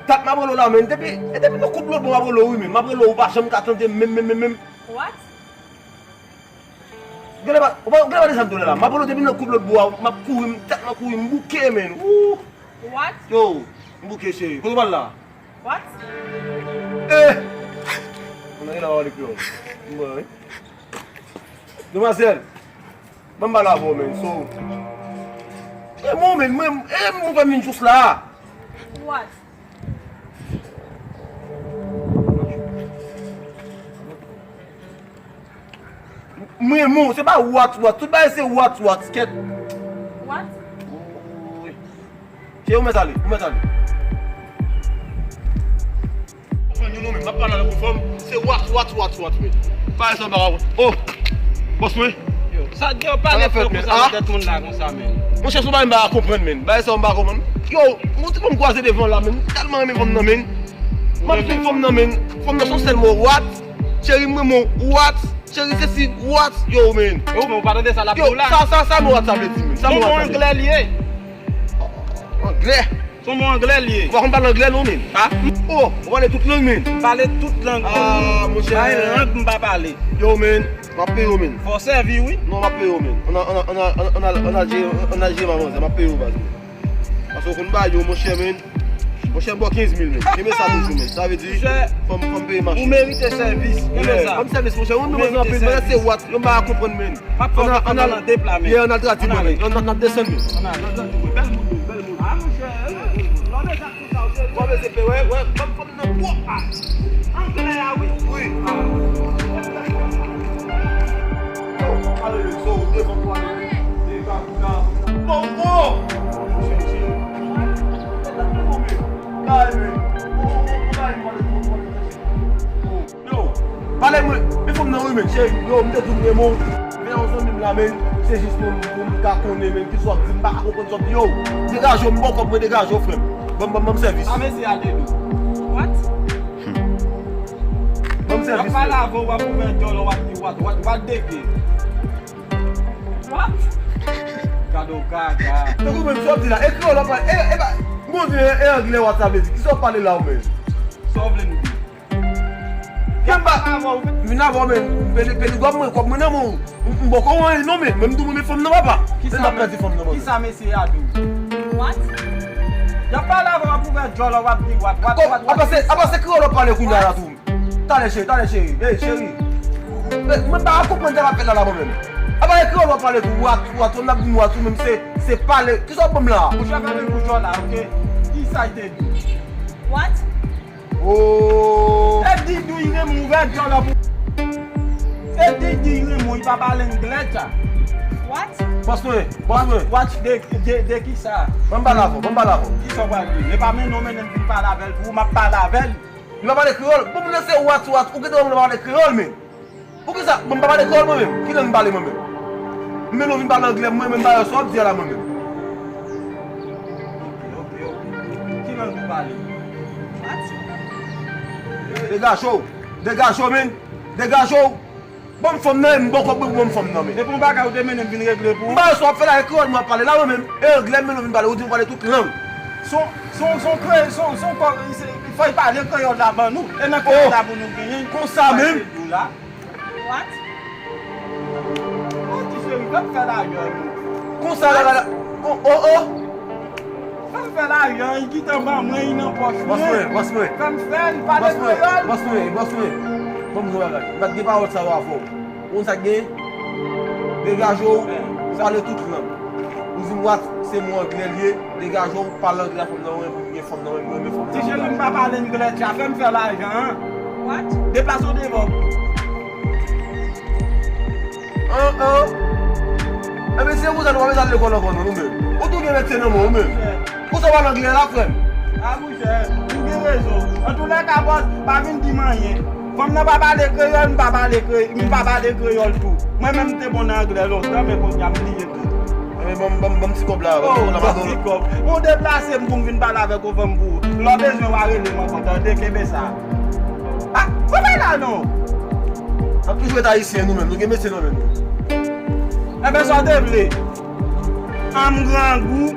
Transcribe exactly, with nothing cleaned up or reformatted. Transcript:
Dat m ap rele w la, men. Depi, e depi nan koup lòt bò m ap rele w, wi, men. M ap rele w, ou pa janm ka tande m, menm, menm, menm, menm. What? Gade pa, ou pa, gade pa desann tou la. M ap rele w depi nan koup lòt bò a, m ap kouri, m tèt mwen kouri, m bouke, men. Wou! What? Yo, m bouke, cheri. Kote w pral la? What? Eh! Mwen gen la wale kreyòl. M wè, wi. Demwazèl, ban m pale avè w, men. So, e mwen, men, mwen, e mwen fè m vin jous la. What? Mwen, mwen, se pa what, what. Tout bagay se what, what. Kèt. What? Woy. Cheri, ou mèt ale, ou mèt ale. Konprann yo non, men m ap pale avèk ou, fanm. Se what, what, what, what, men. Bagay sa m pa ka konprann. Oh! Bòs mwen. Yo, sa k gen, yo pale fò konsa nan tèt moun la konsa, men. Monchè, se yon bagay m pa ka konprann, men. Bagay sa m pa ka konprann. Yo, yon ti fanm kwaze devan la, men. M tèlman renmen fanm nan, men. M ap suiv fanm nan, men. Fanm nan se yon sèl mo, what? Cheri, m renmen w, what? Cheri, sesi, what? Yo, men. Yo, men ou pa tande sa l ap di w la? Yo, sa, sa, sa mo what sa vle di, men? Sa mo what sa vle di? Anglè li ye. Anglè? Se yon mo anglè li ye. Ou pa konn pale anglè non, men. Ha? Oh, ou pale tout lang, men. Pale tout lang. Ah, monchè. Bay lang m pa pale. Yo, men, m ap peye w, men. Fò w sèvi, wi. Non, m ap peye w, men. Ann al, ann al jere manzè, m ap peye w, baz, men. Paske ou konn bagay yo, monchè, men. Monchè, bò kenz mil, men. Kenbe sa toujou, men. Sa vle di, fò m, fò m peye machin. Ou merite sèvis. Kenbe sa. Fò m sèvis, monchè. Ou merite sèvis. Mwen se what, yo m pa konprann, men. M ap fè w konprann nan de pla, men. Yeah, ann al tradi, men. Ann, ann, ann desann, men. Ann al. Bèl moun, bèl moun. Ah, monchè, lè w bezwen ap tou sa, w bezwen. Wè, wè, fòm, fòm nan twòp. Ah. Anglè a, wi. Wi. Ah. Yo, ale, so, devan pou ale. Devan pou la. Bon, bon. Yo, pale mwen, men fanm nan wi, men, cheri, yo, m te di w m renmen w. Men yon zanmi m la, men, se jis pou m, pou m ka konnen, men, kisa w ap di, m pa ka konprann sa w ap di, yo. Degaje w, m ba w kòb mwen, degaje w, frè m. Ban m, ban m, ban m sèvis. A, mesye a te dou. What? Ban m sèvis, frè m. Y ap pale avè w, w ap ouvè dyòl, w ap di what, what, what de ke? What? Gade w gaga. Tankou menm sa w ap di la, e kreyòl w ap pale, e, e pa, bon, e, e anglè what sa vle di, kisa w ap pale la ou menm? Sa w vle m di? Kè m pa. M vin avè w, men. Peli, peli gòm mwen, kòb mwen nan men w. M, m poko anyen non, men. Men m di w, men fanm nan papa. Kisa m pèdi fanm nan, men. Kisa mesye a di w? What? Y ap pale avè w, w ap ouvè dyòl, w ap di what, what, what, what. Apa se, apa se kreyòl w ap pale kounye a la tou. Talè, cheri, talè, cheri. Ey, cheri. Men, mwen pa konprann sa k ap fèt la, la, mwen menm. Apa se kreyòl w ap pale tou, what, what, w ap di m what, ou menm se, se pale. Kisa w ap ban m la? Monchè, fèmen bouch ou la, oke? Kisa y te di? What? Oh. E di di renmen ouvè dyòl la pou. E di di renmen, li pa pale anglè, tcha. What? Bòs mwen, bòs mwen. What de, de, de kisa? Ban m pale avè w, ban m pale avè w. Kisa w pral di? E pa mennen w mennen m vin pale avè l pou ou, m ap pale avè l. Li pa pale kreyòl. Bon, moun nan se what, what, ou gentan wè moun nan pale kreyòl, men. Poukisa? Bon, m pa pale kreyòl mwen menm. Ki lang m pale mwen menm? M vin vin pale anglè mwen menm, bagay sa w ap di a la mwen menm. Oke, oke, oke. Ki lang ou pale? Degaje w. Degaje w, men. Degaje w. Ban m fanm nan, e m ba w kòb mwen pou ban m fanm nan, men. Depi yon bagay ou te mennen m vin regle pou ou. M bagay sa w ap fè la, e kreyòl mwen ap pale la mwen menm. E anglè m vin vin pale, ou di m pale tout lang. Son, son, son kreyòl, son, son kò, se, fò y pale kreyòl la ban nou. E nan kreyòl la pou nou genyen. Konsa menm. Sa se di w la. What? Mon ti cheri, fè m fè lajan nou. Konsa la, la, la. Oh, oh, oh. Fè m fè lajan, li gentan ban mwen, li nan pòch mwen. Bòs mwen, bòs mwen. Fè m fè, li pale kreyòl. Bòs mwen, bòs mwen. Ban m di w bagay. M pa t gen pawòl sa yo avè w. Ou konn sa k gen? Degaje w, ou pale tout lang. Ou di m what, se mo anglè l ye. Degaje w, pale anglè a fanm nan, ou renmen fanm nan, ou renmen fanm nan. Ti cheri, m pa pale anglè, tcha, fè m fè lajan an. What? Deplase w devan. An, an. Ebyen, se konsa nou pa bezwen al lekòl ankò, non, nou menm. Ou tou gen medsen nan men w, ou menm. Konsa w pale anglè la, frè m. A, monchè, ou gen rezon. Antoulèka, bòs, pa vin di m anyen. Fanm nan pa pale kreyòl, m pa pale kre-, m pa pale kreyòl tou. Mwen menm, m te bon nan anglè lontan, men kounye a, m bliye. Ebyen, ban m, ban m, ban m ti kòb la, ban m ti kòb la, ban m ti kòb. Ou deplase m pou m vin pale avèk ou, fanm, pou ou. Lè w bezwen w a rele m ankò, tande, kenbe sa. Ah, ou pa la non. N ap toujou ret ayisyen nou menm, nou gen mesye nan men nou. Ebyen, sa w te vle? An m grangou.